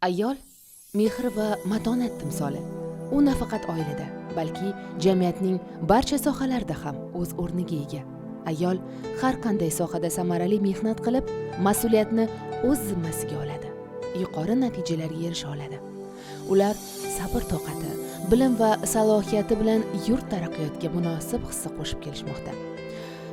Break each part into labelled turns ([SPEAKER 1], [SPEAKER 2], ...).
[SPEAKER 1] Ayol mehr va matonat timsoli. U nafaqat oilada, balki jamiyatning barcha sohalarida ham o'z o'rniga ega. Ayol har qanday sohada samarali mehnat qilib, mas'uliyatni o'z zimmasiga oladi, yuqori natijalarga erisha oladi. Ular sabr toqati, bilim va salohiyati bilan yurt taraqqiyotiga munosib hissa qo'shib kelishmoqda.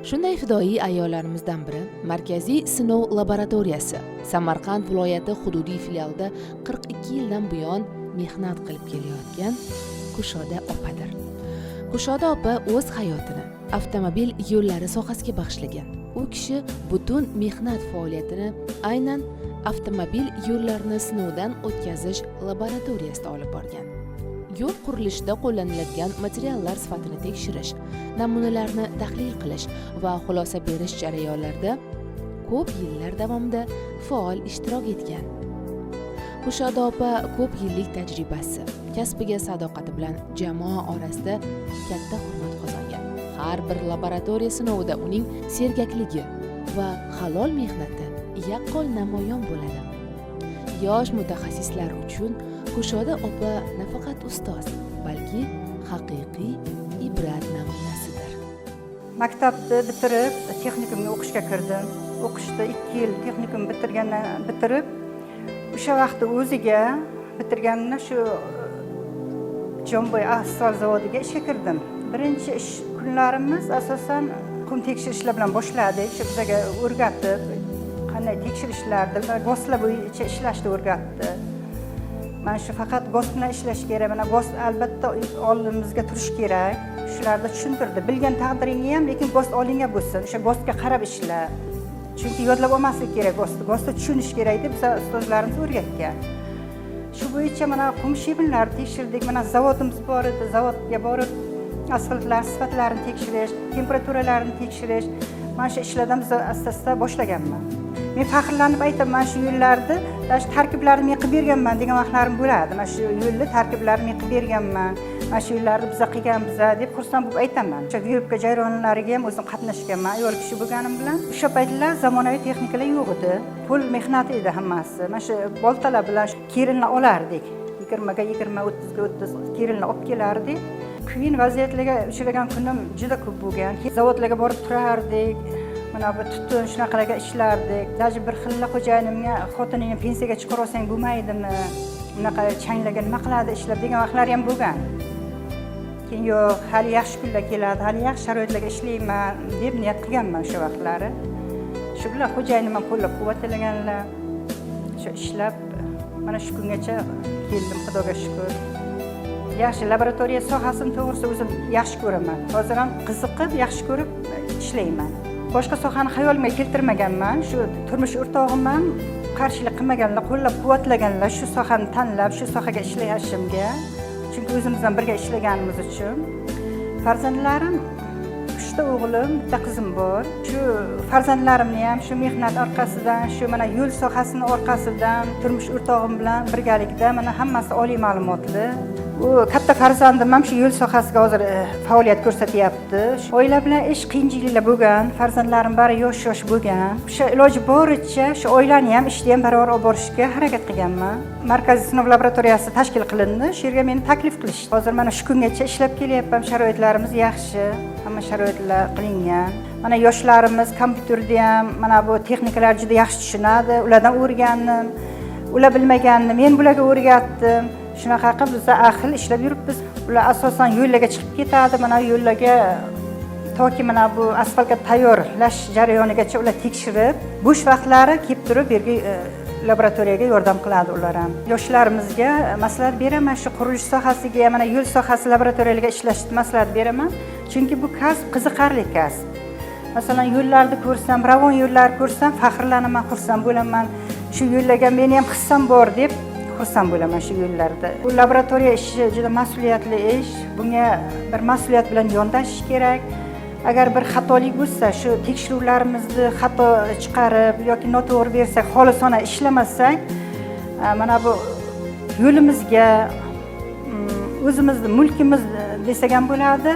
[SPEAKER 1] Shunday fidoyi ayollarimizdan biri Markaziy sinov laboratoriyasi Samarqand viloyati hududiy filialida 42 yildan buyon mehnat qilib kelayotgan Kushoda opadir. Kushoda opa o'z hayotini avtomobil yo'llari sohasiga bag'ishlagan. U kishi butun mehnat faoliyatini aynan avtomobil yo'llarini sinovdan o'tkazish laboratoriyasida olib borgan. Yo'l qurilishida qo'llaniladigan materiallar sifatini tekshirish, namunalarni tahlil qilish va xulosa berish jarayonlarida ko'p yillar davomida faol ishtirok etgan. Kushoda opa ko'p yillik tajribasi, kasbiga sadoqati bilan jamoa orasida katta hurmat qozongan. Har bir laboratoriya sinovida uning sergakligi va halol mehnati yaqqol namoyon bo'ladi. Yosh mutaxassislar uchun Kushoda opa nafaqat ustoz, balki haqiqiy ibrat namunasidir.
[SPEAKER 2] Maktabni bitirib, texnikumga o'qishga kirdim. O'qishda 2 yil texnikum bitirgandan bitirib, o'sha vaqtni o'ziga bitirganimda shu Jomboy asfalt zavodiga ishga kirdim. Birinchi ish kunlarimiz asosan qum tekshirishlar bilan boshladik. Shu bizaga o'rgatib, qanday tekshirishlarni, ГОСТ lar bo'yicha ishlashni o'rgatdi. Mana shu faqat ГОСТ bilan ishlash kerak, mana ГОСТ albatta oldimizga turishi kerak. Shularni tushuntirdi. Bilgan taqdiringni ham, lekin ГОСТ oldingga bo'lsin, o'sha ГОСТ ga qarab ishla, chunki yodlab olmaslik kerak ГОСТ ni, ГОСТ ni tushunish kerak deb biza ustozlarimiz o'rgatgan. Shu bo'yicha mana qum shebinlarni tekshirdik. Mana zavodimiz bor edi, zavodga borib asfaltlar sifatlarini tekshirish, temperaturalarini tekshirish, mana shu ishlardan biz asta asta boshlaganman. Men faxrlanib aytaman, mana shu yo'llarni mana shu tarkiblarini men qilib berganman degan vaqtlarim bo'ladi. Mana shu yo'lni tarkiblarini men qilib berganman, mana shu yo'llarni biza qilganmiz deb xursand bo'lib aytaman. O'sha выработка jarayonlariga ham o'zim qatnashganman ayol kishi bo'lganim bilan. O'sha paytlar zamonaviy texnikalar yo'q edi, qo'l mehnati edi hammasi. Mana shu boltalar bilan kerilni olardik, 20ga 20, 30ga 30 kerilni olib kelardik. Qiyin vaziyatlarga uchragan kunim juda ko'p bo'lgan. Zavodlarga borib turardik, mana bu tutun shunaqalarga ishlardik. Даже bir xilla xo'jayinimga: "Xotiningni pensiyaga chiqarib olsang bo'lmaydimi, bunaqa changlarga nima qiladi ishlab?" degan vaqtlari ham bo'lgan. Keyin "Yo'q, hali yaxshi kunlar keladi, hali yaxshi sharoitlarga ishlayman" deb niyat qilganman o'sha vaqtlari. Shu bilan xo'jayinim ham qo'llab quvvatlaganlar. Shu ishlab mana shu kungacha keldim, Xudoga shukur. Yaxshi, laboratoriya sohasini to'g'risi o'zim yaxshi ko'raman, hozir ham qiziqib, yaxshi ko'rib ishlayman. Boshqa sohani xayolimga keltirmaganman. Shu turmush o'rtog'im ham qarshilik qilmaganlar, qo'llab quvvatlaganlar shu sohani tanlab, shu sohaga ishlashimga, chunki o'zimiz ham birga ishlaganimiz uchun. Farzandlarim uchta, o'g'lim, bitta qizim bor. Shu farzandlarimni ham shu mehnat orqasidan, shu mana yo'l sohasini orqasidan, turmush o'rtog'im bilan birgalikda mana hammasi oliy ma'lumotli. U katta farzandim ham shu yo'l sohasiga hozir faoliyat ko'rsatyapti. Oila bilan ish qiyinchiliklar bo'lgan, farzandlarim bari yosh yosh bo'lgan. O'sha iloji boricha shu oilani ham, ishni ham barobar olib borishga harakat qilganman. Markaziy sinov laboratoriyasi tashkil qilindi, shu yerga meni taklif qilishdi. Hozir mana shu kungacha ishlab kelyapman. Sharoitlarimiz yaxshi, hamma sharoitlar qilingan. Mana yoshlarimiz kompyuterda ham, mana bu texnikalarni juda yaxshi tushunadi. Ulardan o'rgandim, ular bilmaganini men bularga o'rgatdim. Shunaqa qilib biza ahil ishlab yuribmiz. Ular asosan yo'llarga chiqib ketadi, mana yo'llarga toki mana bu asfaltga tayyorlash jarayonigacha ular tekshirib, bo'sh vaqtlari kelib turib bu yerga laboratoriyaga yordam qiladi ular ham. Yoshlarimizga maslahat beraman, shu qurilish sohasiga, mana yo'l sohasi laboratoriyalarga ishlashni maslahat beraman, chunki bu kasb qiziqarli kasb. Masalan, yo'llarni ko'rsam, ravon yo'llarni ko'rsam, faxrlanaman, xursand bo'laman. Shu yo'llarga meni ham hissam bor deb xursand bo'laman shu yo'llarda. Bu laboratoriya ishi juda mas'uliyatli ish, bunga bir mas'uliyat bilan yondashish kerak. Agar bir xatolik bo'lsa, shu tekshiruvlarimizni xato chiqarib yoki noto'g'ri bersak, xolisona ishlamasak, mana bu yo'limizga, o'zimizni mulkimiz desak ham bo'ladi,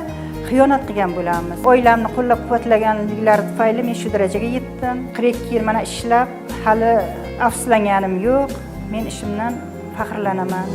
[SPEAKER 2] xiyonat qilgan bo'lamiz. Oilamni qo'llab quvvatlaganliklari tufayli men shu darajaga yetdim. 42 yil mana ishlab, hali afsuslanganim yo'q. Men ishimdan faxrlanaman.